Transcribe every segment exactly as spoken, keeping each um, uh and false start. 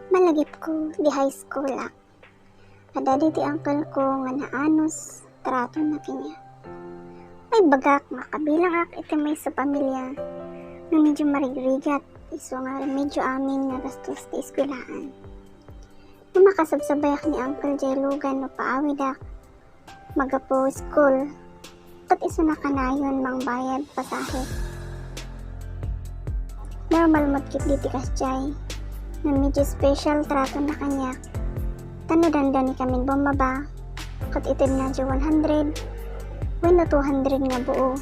Malagipko, di high school-ak. Adda daytoy uncle ko nga naanus, tratona kaniak. Ay, bagak nga kabilangak iti maysa a pamilia nga medyo marigrigat, isu nga medyo amin nga gastos ti eskuelaan. No makasabsabayak ni Uncle Jay lugan no paawidak, magapu school, ket isuna kanayon mangbayad pasahe. Normal met ketdi ti kasdiay. Ngem medyo special tratona kaniak. Ta no dandani kamin bumaba, ket itedna diay one hundred wenno two hundred nga buo.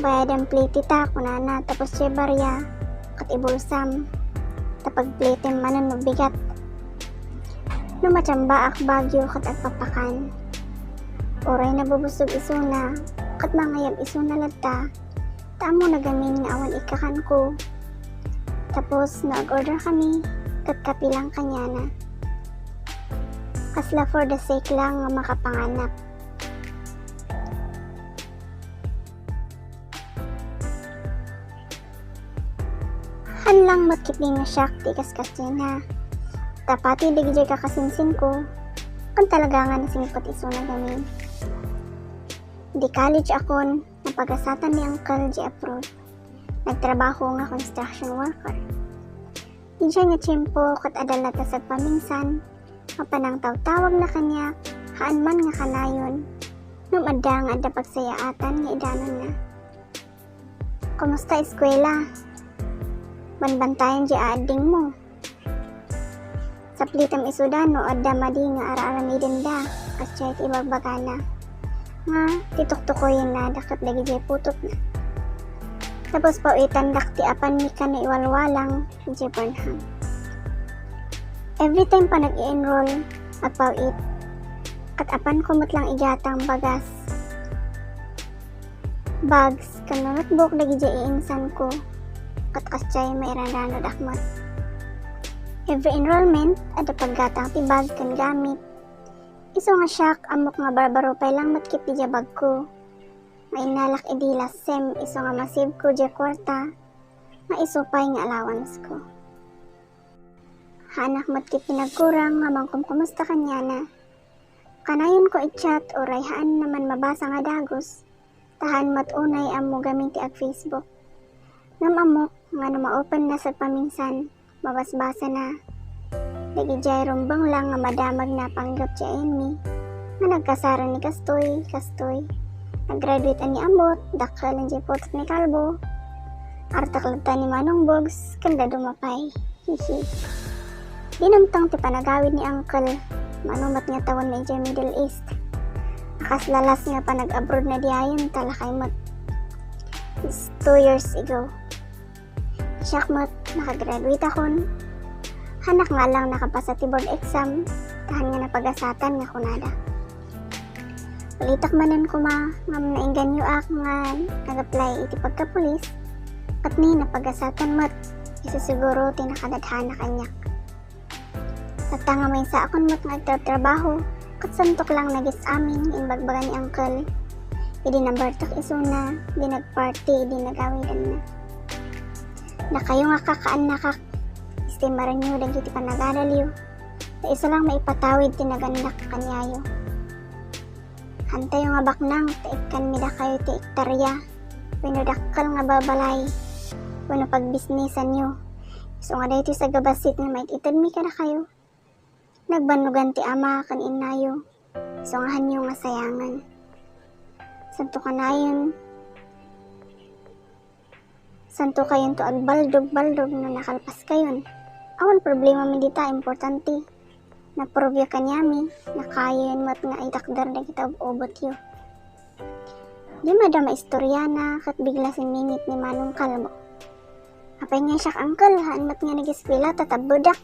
Bayadan plete ta, kunana, tapos diay barya, ket ibulsam. Ta pagpletem manen no bigat. No matsambaak Baguio ket agpapakan. Uray nabubusog isuna, ket mangayab isuna latta, ta ammona gamin nga awan ikkakanko. Tapos, no ag-order kami, ket kape lang kaniana. Kasla for the sake lang nga makapanganak. Haan lang met ketdi nga shock ti kaskasdiayna. Ta pati dagidiay kakasinsinko, ken talaga nga nasingpet isuna gamin. Idi college-akon, napagasatan ni Uncle Jay abroad. Nagtrabaho nga construction worker. Idiay nga tiempo, ket adda latta sagpaminsan, nga panangtawtawagna kaniak, haan man nga kanayon, ngem adda nga adda pagsayaatan nga idanonna. Kumusta eskuela? Banbantayan diay aaddingmo. Saplitem isuda no adda madi nga ar-aramidenda, kasdiay ti ibagbagana. Nga, ti tuktukoyenna ket dagidiay putotna. Tapos paw-itandak ti apanmi kano iwalwalang idiay Burnham. Every time panag-i-enroll, agpaw-it. Ket apanko met lang igatang bagas, bags, ken notebook dagidiay iinsanko. Ket kasdiay mairanranodak met. Every enrollment, adda paggatang ti bag ken gamit. Isu nga shock, ammok nga barbaro pay lang met ketdi diay bagko. Nga innalak idi last sem, isu nga masibko diay kuarta, nga isu pay nga allowance-ko. Haanak met ketdi nagkurang nga mangkumkumusta kaniana. Kanayonko i-chat uray haanna man mabasa nga dagus, ta haan met unay ammo gamin ti ag-Facebook. Ngem ammok nga no ma-openna sagpaminsan, mabasbasana. Dagidiay rumbeng lang nga madamagna panggep diay ayanmi, nga nagkasar ni kastoy, kastoy. Nag-graduate-an ni Ambot, dakkel diay putot ni Kalbo. Artek latta ni Manong Bogs, ken dadduma pay. Hihi. Dinamtang ti panagawid ni Uncle. Mano met nga tawenna idiay Middle East. A kasla last nga panag-abroad-na diayen, ta lakay met. It's two years ago. Siak met, nakagraduate-akon. Haanak nga lang nakapasa ti board exam, ta haan nga napagasatan nga kunada. Ulitek manen koma, ngem nainganyoak nga nag-apply iti pagkapulis, ket ni napagasatan met, isu siguro ti nakadadduma kaniak. Tatta nga maysaakon met nga agtrabtrabaho, ket santok lang nagis-amin nga imbagbaga ni Uncle. Idi nambertek isuna, idi nagparty, idi nagawidanna. Dakayo nga kakaannakak, estimaranyo dagiti panagadalyo, ta isu lang maipatawid ti nagannak kaniayo. Hantayo nga baknang ta ikkanmi dakayo ti ektarya, wenno dakkel nga babalay, wenno pagbisnisanyo. Isu nga daytoy sagabassit nga maititedmi kadakayo. Nagbannogan ti ama ken innayo, isu nga haanyo nga sayangen. Santo kanayon, santo kayonto agbaldog-baldog no nakalpaskayon. Awan problemami dita, importante. Naprove-yo kaniami, nakayayon met nga itakder dagiti ub-ubotyo. Di madama istoriana ket bigla simmingit ni Manong Kalbo. Apay nga siak, Uncle, haan met nga nag-eskuela, tatabbedak.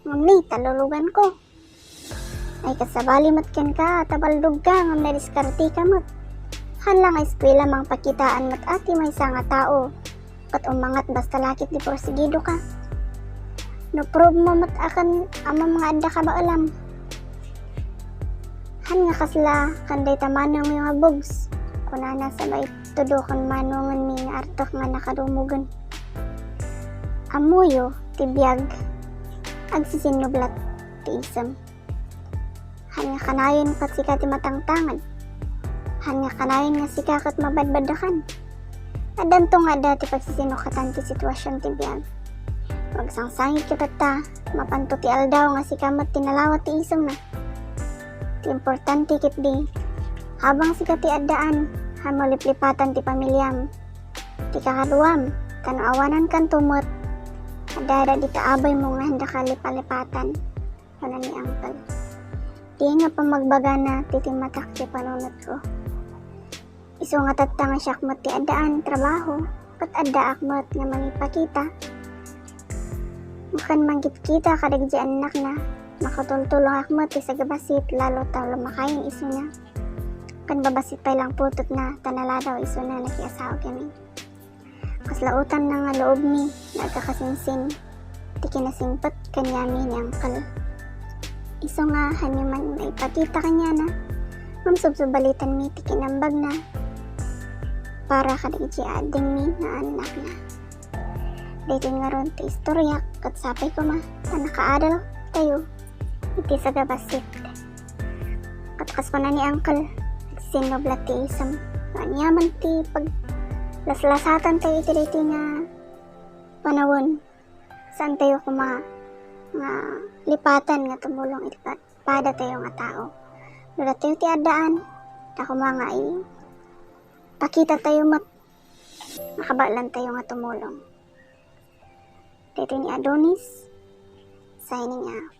Ngem ni, taluluganko. Ay, kasabali met kenka, tabaldogka, ngem nadiskarteka met. Haan la nga eskuela mangpakitaan met a ti maysa nga tao ket umangat basta la ketdi porsigidoka. No prove mo met a ken amam nga adda kabaelam. Haan nga kasla ken dayta manongyo nga bugs, kunana sabay tudo ken manongenmi nga artek nga nakadumogen. Ammoyo ti biag. Agsisinublat ti isem. Han nga kanayon ket sika ti matangtangad. Han nga kanayon nga sika ket mabadbaddakan. Addanto nga adda ti pagsisinukatan ti situasion ti biag. Agsangsangit ket ta, mapanto ti aldaw nga sika met ti nalawat ti isemna. Ti importante ketdi, habang sika ti addaan, han maliplipatan ti pamiliam. Ti kakaduam, ta no awanankanto met, adda dagita abaymo nga handa kalipalipatan, kuna ni Uncle. Diay nga pammagbagana ti timmatak ti panunotko. Isu nga tatta nga siak met ti addaan trabaho, ket addaak met nga mangipakita. Makan mangkitkita kadagiti annakna, makatultulongak met ti sagabassit lalo ta lumakayen isuna. Ken babassit pay lang putotna ta naladaw isuna nakiasawa kami. Kasla utanna nga luobmi nga agkakasinsin ti kinasingpet kaniami ni Uncle. Isu nga, hanmi man maipakita kaniana, ngem subsubalitanmi ti kinambagna para kadagiti addingmi nga annakna. Daytoy ngarud ti istoryak ket sapay koma ta nakaadal tayo iti sagabassit. Ket kas kuna ni Uncle, sinnublat ti isem. Aniaman ti paglaslasatan tayo iti daytoy nga panawen. Saan tayo koma nga lipatan nga tumulong iti pa-, pada tayo nga tao. No datayo ti addaan, ta koma nga i-, pakita tayo met, makabaelan tayo nga tumulong. Daytoy ni Adonis, signing out.